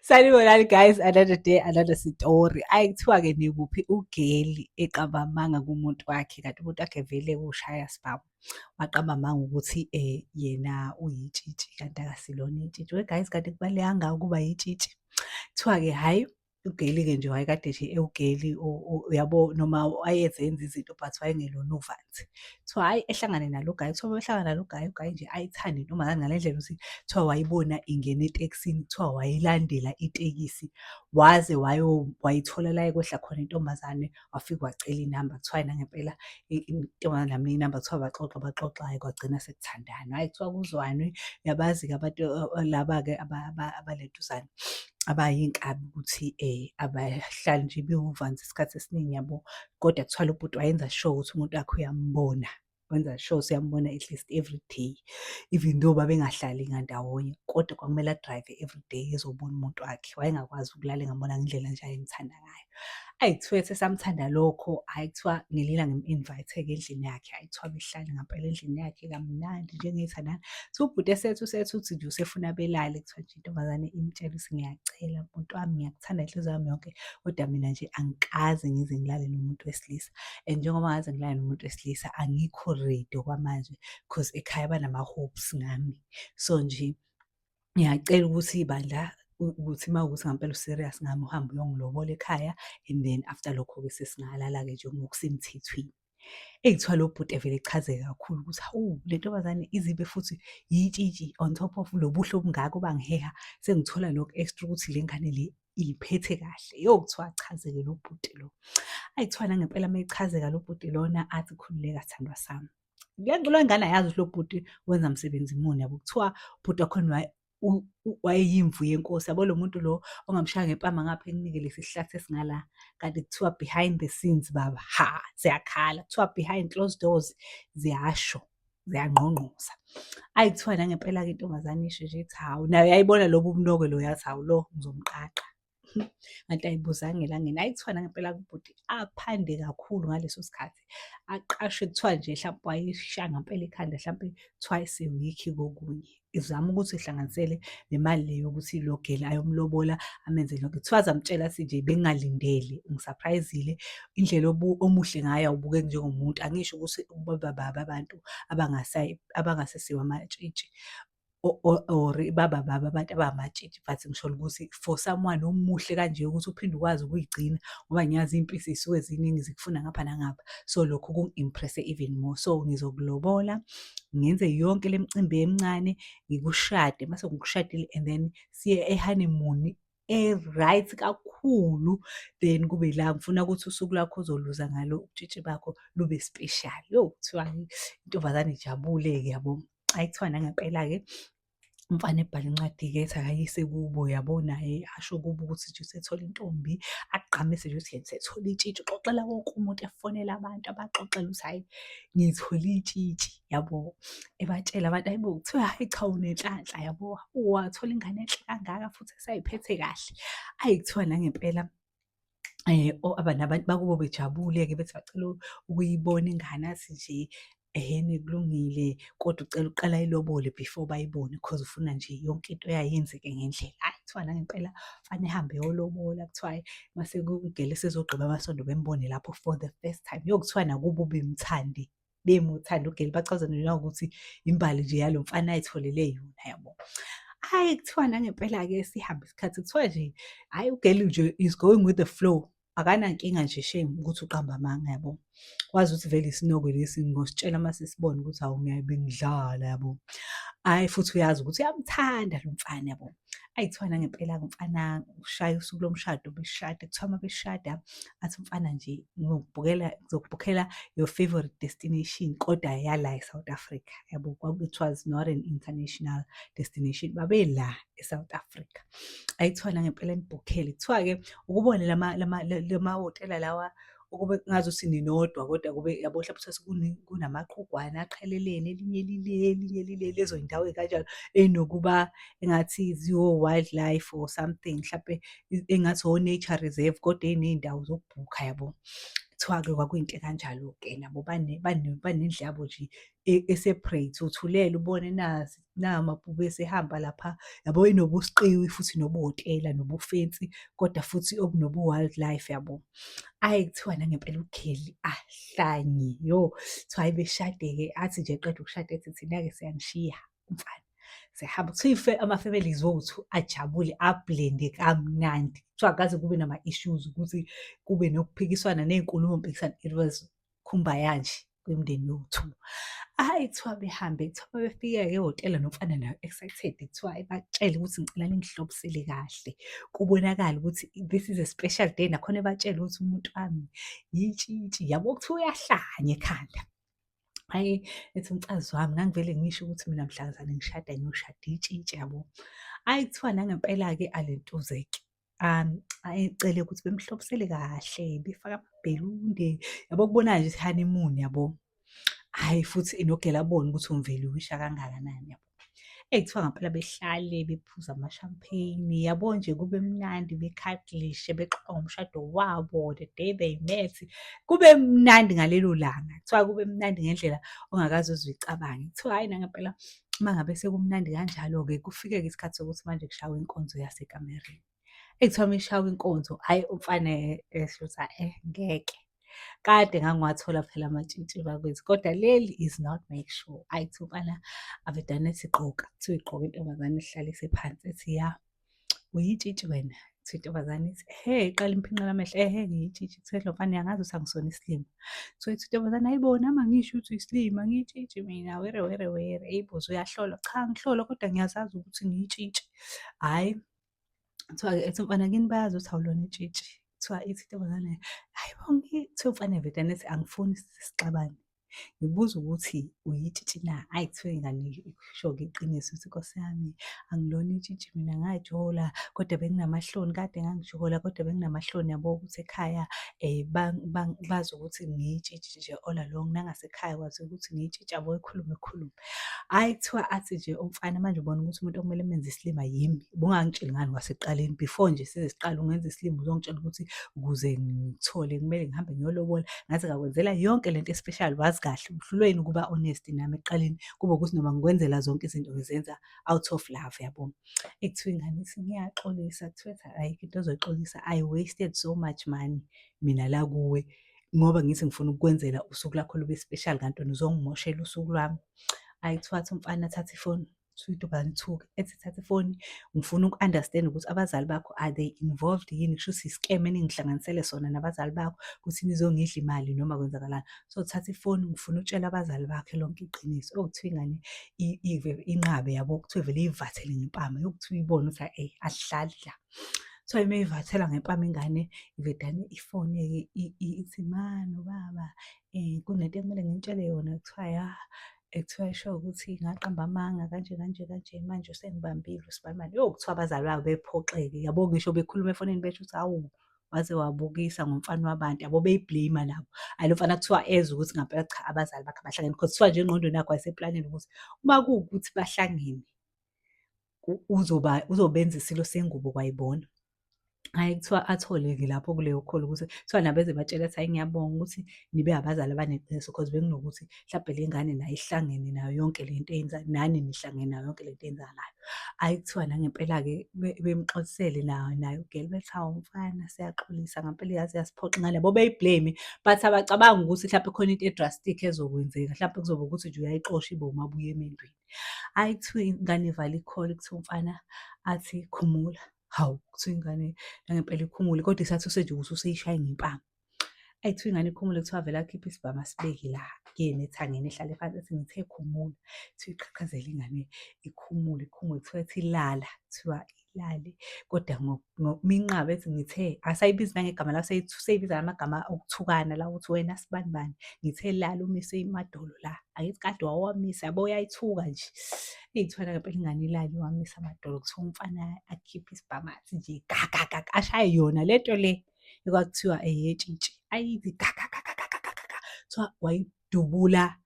Sanibonani guys, another day, another story. Ayi, kuthiwa-ke nikuphi ugeli eqamba amanga kumuntu wakhe, kanti umuntu wakhe vele ushaya sibhamu. Waqamba amanga ukuthi yena uyitshitshi kanti akasilona itshitshi. We guys, kanti kubaluleke kangaka ukuba yitshitshi? Kuthiwa-ke hhayi, ugeli-ke nje wayekade nje ewugeli, uyabo, noma wayezenza izinto but wayengelona uvanzi. Kuthiwa hhayi, ehlangane nalo guy, kuthiwa mehlangana nalo guy, u-guy nje ayithande intombazane ngale ndlela ukuthi kuthiwa wayibona ingena etekisini, kuthiwa wayilandela itekisi waze wayithola la ekwehla khona intombazane, wafika wacela inamba. Kuthiwa nangempela intombazane yamnika inamba, kuthiwa baxoxa baxoxa, hhayi, kwagcina sekuthandanwa. Hhayi, kuthiwa kuzwanwe, uyabazi-ke abantu laba-ke abalentuzana abayinkabi ukuthi abahlali nje bewuvanzi isikhathi esiningi, yabo. Kodwa kuthiwa lo bhuti wayenza sure ukuthi umuntu wakhe uyambona, wenza sure ukuthi uyambona at least every day, even though babengahlali ngandawonye, kodwa kwakumele a-drive everyday ezobona umuntu wakhe. Wayengakwazi ukulala engambonanga indlela nje ayemthanda ngayo. Ayi, kuthiwa ethi esamthanda lokho, hhayi, kuthiwa ngelinye ilanga em-invite-ke endlini yakhe, hhayi, kuthiwa behlale ngampela endlini yakhe kamnandi njengey'thandani. Kuthiwa ubhuti esethi usethi uthi nje usefuna belale, kuthiwa nje intombazane imtshele ukuthi, "Ngiyacela muntu wami, ngiyakuthanda ngenhliziyo yami yonke, kodwa mina nje angikaze ngize ngilale nomuntu wesilisa and njengoba ngaze ngilale nomuntu wesilisa angikho ready okwamanje cause ekhaya banama-hopes ngami. So nje ngiyacela ukuthi bandla, ukuthi uma kuwukuthi ngampela u-serious ngami, uhambe uyongilobola ekhaya and then after lokho-ke sesingalala-ke nje ngokusemthethweni." Eyi, kuthiwa lo bhuti evele echazeke kakhulu ukuthi hawu, le ntombazane izibe futhi yitshitshi on top of lo buhle obungaka obangiheha, sengithola lokhu extra ukuthi le ngane le iy'phethe kahle. Yo, kuthiwa achazeke lo bhuti lo. Ayi, kuthiwa nangempela uma echazeka lo bhuti lona athi, "Khululeka sithandwa sami." Le ngane ayazi ukuthi lo bhuti wenza msebenzi muni, yabo. Kuthiwa ubhuti wakhona wayeyimvu yenkosi, yabo, lo muntu lo ongamshaya ngempama ngapha ekunike lesi sihlathi esingala, kanti kuthiwa behind the scenes baba, ha, ziyakhala. Kuthiwa behind closed doors ziyasho, ziyangqongqoza. Ayi, kuthiwa nangempela-ke intombazane isho nje ithi hawu, nayo yayibona lobu bunokwe lo, yathi, "Hawu, lo ngizomqaqa." Kanti ayibuzanga elangeni. Hhayi, kuthiwa nangempela ubhuti aphande kakhulu ngaleso sikhathi, aqashwe, kuthiwa nje hlampe wayeshaya ngampela ikhanda hlampe twice a week kokunye. Izama ukuthi ihlanganisele le mali le yokuthi lo girl ayomlobola, amenze lokho. Kuthiwa waze amtshela athi nje, "Bengingalindele, ungi-surprise-ile indlela omuhle ngayo, awubukeki njengomuntu, angisho ukuthi baba babi abantu abangasesiwo amatshitshi or baba babi abantu abamatshitshi, but ngisholo ukuthi for someone omuhle kanje ukuthi uphinde ukwazi ukuy'gcina, ngoba ngiyazi iy'mpisi y'suke ziningi zikufuna ngapha nangapha. So lokho kungi-impress-e even more. So ngizokulobola, ngenze yonke le micimbi emincane, ngikushade, mase ngikushadile and then siye e-honeymoon e-right kakhulu, then kube ila ngifuna ukuthi usuku lwakho ozoluza ngalo ubutshitshi bakho lube special." Yo, kuthiwa intombazane ijabule-ke, yabo. Hhayi, kuthiwa nangempela-ke umfana ebhale incwadi-ke ethi akayise kubo, yabo, naye asho kubo ukuthi nje usethole intombi, agqamise nje ukuthi yena usethole itshitshi, uxoxela wonke umuntu, efonela abantu abaxoxela ukuthi hhayi, ngithole itshitshi, yabo. Ebatshela abantu, hhayi bo, kuthiwa hhayi cha, unenhlanhla, yabo, wathola ingane enhle kangaka futhi esayiphethe kahle. Ayi, kuthiwa nangempela nabantu bakubo bejabule-ke bethi bacela ukuyibona ingane, athi nje ehhene kulungile kodwa ucela ukuqala ayilobole before bayibone cause ufuna nje yonke into yayo yenzeke ngendlela. Hhayi, kuthiwa nangempela mfana ehambe eyolobola, kuthiwa hhayi mase u-girl esezogqiba amasondo bembone lapho for the first time. Yo, kuthiwa nakubo bemthande, bemuthanda u-girl, bachaza njengokuthi imbali nje yalo mfana ayitholele yona, yabo. Hhayi, kuthiwa nangempela-ke sihambe isikhathi, kuthiwa nje hhayi, u-girl nje is going with the flow. Akanankinga nje shame ukuthi uqamba amanga, yabo. Wazi ukuthi vele isinoko lesi ngositshela mase sibona ukuthi hawu, bengidlala, yabo. Hhayi, futhi uyazi ukuthi uyamthanda lo mfana, yabo. Hhayi, kuthiwa nangempela-ke umfana ushaya usuku lomshado beshada, kuthiwa uma beshada athi umfana nje, "Ngizokubhukhela your favourite destination kodwa yala e-South Africa," yabo. It was not an international destination, babe la e-South Africa. Hhayi, kuthiwa nangempela embhukhele, kuthiwa-ke ukubone lama hhotela lawa ukube kungazuthi ninodwa kodwa kube, yabo, hlampe uthole kunamaqhugwane aqhelelene, elinye lile, elinye lile, lezo y'ndawo ey'kanjalo ey'nokuba engathi ziwo-wildlife or something, hlampe engathi o-nature reserve kodwa ey'ney'ndawo zokubhukha, yabo. Kuthiwa-ke kwakuyinto ekanjalo-ke nabo banendlu yabo nje e-separate, uthi ulele ubone nazi namabhubesi ehamba lapha, yabo inobusiqiwi futhi nobuhhotela nobu-fancy, kodwa futhi obunobu-wildlife yabo. Ayi kuthiwa nangempela uGeli ahlanye yo, kuthiwa hhayi beshade-ke athi nje eqeda ukushada ethi thina-ke siyanishiya umfana, siyahamba. Kuthiwa ama-families wothu ajabule a-blend-e kamnandi. Kuthiwa akukaze kube nama-issues ukuthi kube nokuphikiswana ney'nkulumo mpikiswano, it was kumbaya nje kwemindeni yowu-two. Hhayi kuthiwa behambe, kuthiwa uma befika-ke ehhotela nomfana naye excited, kuthiwa hhayi batshele ukuthi ngicela ningihlobisele kahle, kubonakale ukuthi this is a special day. Nakhona ebatshele ukuthi umuntu wami yitshitshi yabo, kuthiwa uyahlanya ekhanda. Hhayi ethi umfazi wami ngangivele ngisho ukuthi mina mhlazane ngishada ngiyoshada itshitshi yabo. Hhayi kuthiwa nangempela-ke alentuze-ke ayecele ukuthi bemhlobisele kahle, befake amabhelunde yabo, kubonakala nje ukuthi i-honeymoon yabo. Hhayi futhi noGeli abone ukuthi umvalueisha kangakanani yabo. Eyi kuthiwa ngampela behlale bephuza ama-champagne yabo nje kube mnandi be-cuddle-ishe bexoxa ngomshado wabo, the day they met. Kube mnandi ngalelo langa, kuthiwa kube mnandi ngendlela ongakaze uze uyicabange. Kuthiwa hhayi nangempela uma ngabe sekumnandi kanjalo-ke kufike-ke isikhathi sokuthi manje kushawe inkonzo yasekamereni. Eyi kuthiwa uma ishawa inkonzo, hhayi umfana esho ukuthi ngeke. Kade ngangiwathola phela amatshitshi bakwethu, kodwa leli is not make sure. Hhayi kuthiwa umfana avedane ethi gqoka, kuthiwa igqoke intombazane ihlalise phansi ethi ya, uyitshitshi wena. Kuthiwa intombazane ithi ehhe, iqale imphinqela amehlo, ehhe ngiyitshitshi. Kuthiwa lo mfana uyangazi ukuthi angisona isilima. Kuthiwa ithi intombazane hhayi bo, nami angisho ukuthi uyisilima, ngiyitshitshi mina, were were were. Eyibuze uyahlolwa, cha angihlolwa kodwa ngiyazazi ukuthi ngiyitshitshi. Hhayi, kuthiwa-ke ethi umfana kini bayazi ukuthi awulona itshitshi. Kuthiwa ithi intombazane, hhayi bo, kuthiwa umfana evedane ethi angifuni sixabane. Ngibuza ukuthi uyitshitshi na? Hhayi kuthiwa ingane isho-ke iqiniso ukuthi Nkosi yami angilona itshitshi mina ngajola kodwa benginamahloni, kade ngangijola kodwa benginamahloni yabo ukuthi ekhaya bazi ukuthi ngiyitshitshi nje all along, nangasekhaya kwaziwa ukuthi ngiyitshitshi yabo, ekhulume ekhulume. Hhayi kuthiwa athi nje umfana manje ubona ukuthi umuntu okumele menze isilima yimi, ubungangitsheli ngani kwasekuqaleni before nje size siqale ungenza isilima uzongitshela ukuthi ukuze ngikuthole kumele ngihambe ngiyolobola. Ngaze ngakwenzela yonke lento e-special wazi kahle, uhlulwe yini ukuba honest nami ekuqaleni, kube ukuthi noma ngikwenzela zonke izinto ngizenza out of love yabo. Ekuthiwa ingane ithi ngiyaxolisa, kuthiwa ayikho into ozoyixolisa, I wasted so much money mina la kuwe ngoba ngithi ngifuna ukukwenzela usuku lakho lube special kanti wena uzongimoshela usuku lwami. Hhayi kuthiwa athi umfana athathe ifoni, kuthiwa intombazane ithuke, ethi thatha ifoni ngifuna uku-understand ukuthi abazali bakho are they involved yini, kusho ukuthi i-scam eningihlanganisele sona nabazali bakho ukuthi nizongidla imali noma kwenzakalani. So thatha ifoni ngifuna ukutshela abazali bakhe lonke iqiniso. Oh kuthiwa ingane inqabe yabo, kuthiwa vele iyivathele ngempama, kuthiwa ibone ukuthi hhayi asihlali la. Kuthiwa uma iyivathela ngempama ingane ivedane ifone-ke ithi ma nobaba kunento ekumele nginitshele yona. Kuthiwa ya, kuthiwa isho ukuthi ngaqamba amanga kanje kanje kanje manje usengibambile usibanibani. Yo kuthiwa abazali babo bephoxeke yabo, ngisho bekhuluma efonini besho ukuthi hawu waze wabukisa ngomfana wabantu yabo, beyi-blame-a nabo. Hhayi lo mfana kuthiwa ezwe ukuthi ngampela cha abazali bakhe abahlangene because kuthiwa nje engqondweni yakhe wayeseplanini ukuthi uma kuwukuthi bahlangene uzoba uzobenza isilo sengubo kwayibona. Hhayi kuthiwa athole-ke lapho kuleyo call ukuthi kuthiwa nabo eze batshela ethi hhayi ngiyabonga ukuthi nibe abazali abaneqiniso cause bekunokuthi mhlampe le ngane nayo ihlangene nayo yonke lento eyenza, nani nihlangene nayo yonke lento eyenzakalayo. Hhayi kuthiwa nangempela-ke bemxolisele naye u-girl bethi hawu mfana siyaxolisa ngampela yaze yasiphoxa ingane yabo beyi-blame but abacabangi ukuthi mhlampe khona into e-drastic ezokwenzeka, mhlampe kuzoba ukuthi nje uyayixosha ibe umabuya emendweni. Hhayi kuthiwa ingane ivale i-call kuthiwa umfana athi khumula. Hawu kuthiwa ingane nangempela ikhumule kodwa isathuse nje ukuthi useyishaye ngempama. Ayi kuthiwa ingane ikhumule kuthiwa vele akhiphe isibhamu asibeke la kuyena ethangeni ehlale phansi ethi ngithe khumula. Kuthiwa iqhaqhazele ingane ikhumule ikhumule kuthiwa ethi lala, kuthiwa ilale kodwa minqaba ethi ngithe asayibizi nangegama la seyibiza ngamagama okuthukana la ukuthi wena sibani bani ngithe lala umise imadolo la, angithi kade wawamisa yabo uyayithuka nje. Eyi kuthiwa nangempela ingane ilale wamisa amadolo kuthiwa umfana akhiphe isibhamu athi nje ga ga ga ashaye yona lento le ekwakuthiwa eyetshitshi ayithi ga ga ga ga ga ga ga ga, kuthiwa wayidubula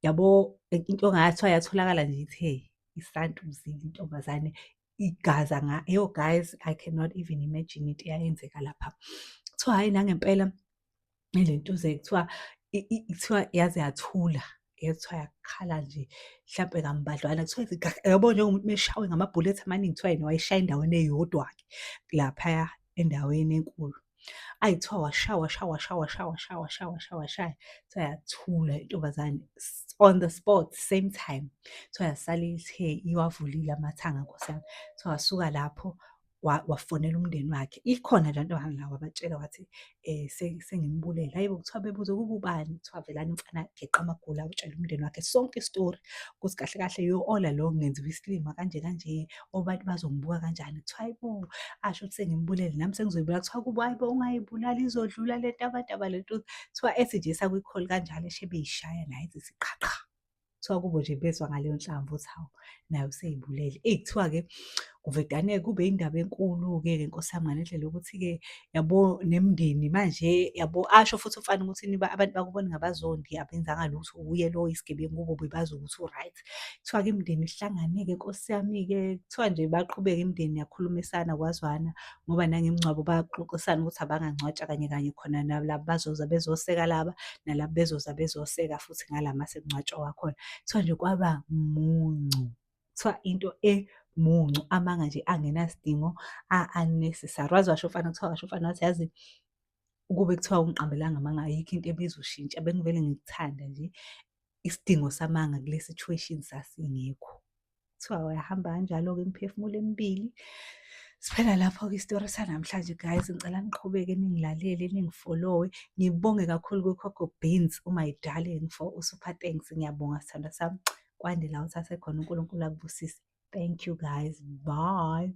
yabo into ongathiwa yatholakala nje ithe isantuzile intombazane igaza nga yo guys I cannot even imagine into eyayenzeka lapha. Kuthiwa hhayi nangempela Ilentuza kuthiwa kuthiwa yaze yathula, kuthiwa yakhala nje hlampe kambadlwana, kuthiwa yabo njengomuntu uma eshawe ngamabhulethi amaningi, kuthiwa yena wayeshaya endaweni eyodwa-ke laphaya endaweni enkulu. Ayi kuthiwa washaya, washaya, washaya, washaya, washaya, washaya, washaya, washaya, kuthiwa yathula intombazane on the spot, same time. Kuthiwa yasala ithe iwavulile amathanga nkosi yami. Kuthiwa wasuka lapho wafonela umndeni wakhe. Ikhona le nto la wabatshela wathi sengimbulele. Hhayi bo, kuthiwa bebuza kubo ubani? Kuthiwa velani umfana ageqe amagula awutshele umndeni wakhe sonke isitori ukuthi kahle kahle yo all along ngenziwa isilima kanje kanje, abantu bazongibuka kanjani. Kuthiwa hhayi bo, asho ukuthi sengimbulele nami sengizoyibulala. Kuthiwa kubo hhayi bo, ungayibulali izodlula le nto le nto. Kuthiwa ethi nje esakwi-call kanjalo eshe beyishaya naye ethi qha qha. Kuthiwa kubo nje bezwa ngaleyo nhlamvu ukuthi hawu, naye usey'bulele. Eyi kuthiwa-ke kuvedane kube indaba enkulu-ke nkosi yami ngale ndlela yokuthi-ke yabo nemindeni manje yabo, asho futhi umfana ukuthi abantu bakubo ningabazondi abenzanga lutho, wuye lo isigebengu kubo bebazi ukuthi u-right. Kuthiwa-ke imindeni ihlangane-ke nkosi yami-ke, kuthiwa nje baqhubeka imindeni yakhulumisana kwazwana ngoba nangemingcwabo baxoxisana ukuthi abangangcwatshwa kanye kanye khona nalaba bazoza bezoseka laba, nalaba bezoza bezoseka futhi ngala mase kungcwatshwa wakhona. Kuthiwa nje kwaba muncu, kuthiwa into emuncu, amanga nje angenasidingo a-unnecessary. Waze washo umfana, kuthiwa washo umfana wathi yazi ukube kuthiwa awungiqambelanga amanga ayikho into ebizoshintsha, bengivele ngikuthanda nje. Isidingo samanga kule situation sasingekho. Kuthiwa wayahamba kanjalo-ke imiphefumulo emibili. Siphela lapho-ke isitori sanamhlanje guys, ngicela niqhubeke ningilalele, ningi-follow-we. Ngibonge kakhulu ku-Coco Beans, my darling, for u-super thanks. Ngiyabonga sithandwa sami. Kwande la uthathe khona, uNkulunkulu akubusise. Thank you guys, bye.